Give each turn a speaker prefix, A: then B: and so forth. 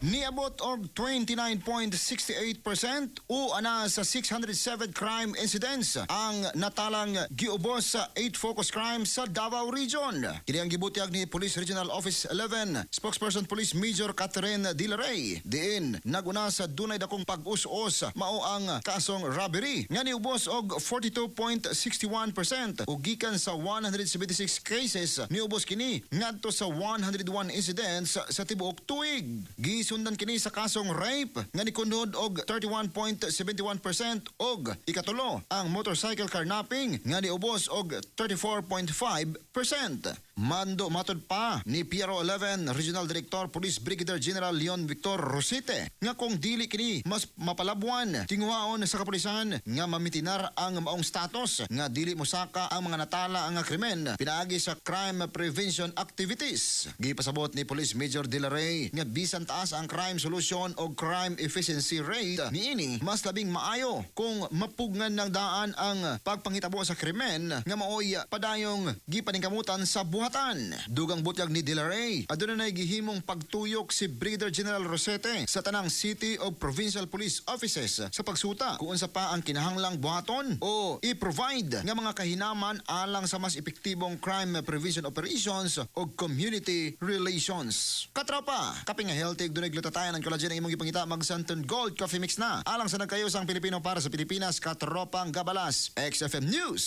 A: Niabot og 29.68% o ana sa 607 crime incidents ang natalang giubos sa 8 focus crimes sa Davao Region. Kini ang gibutyag ni Police Regional Office 11 spokesperson Police Major Catherine De La Rey. Diin naguna sa dunay dakong pag-us-os mao ang kasong robbery nga niubos og 42.61% ug gikan sa 176 cases, niubos kini ngadto sa 101 incidents sa tibuok tuig. Gisundan kini sa kasong rape nga nikunod og 31.71% ug ikatulo ang motorcycle carnapping nga niubos og 34.5%. Mando matod pa ni PRO 11 Regional Director Police Brigadier General Leon Victor Rosete nga kung dili kini mas mapalabwan, tinguhaon sa kapulisan nga mamitinar ang maong status nga dili mosaka ang mga natala ang krimen pinaagi sa crime prevention activities. Gipasabot ni Police Major De La Rey nga bisan taas ang crime solution o crime efficiency rate niini, mas labing maayo kung mapugngan ng daan ang pagpangitabo sa krimen nga maoy padayong gipaningkamutan sa buhatan. Dugang butyag ni De La Rey, aduna nay gihimong pagtuyok si Brigadier General Rosete sa tanang city o provincial police offices sa pagsuta kung unsa pa ang kinahanglang buhaton o i-provide nga mga kahinaman alang sa mas epektibong crime prevention operations o community relations. Katropa, kape nga healthy ug dunay glutathione ang collagen ang imong gipangita, mag Santon Gold Coffee Mix na. Alang sa nagkayosang Pilipino para sa Pilipinas, Katropang Gabalas, XFM News.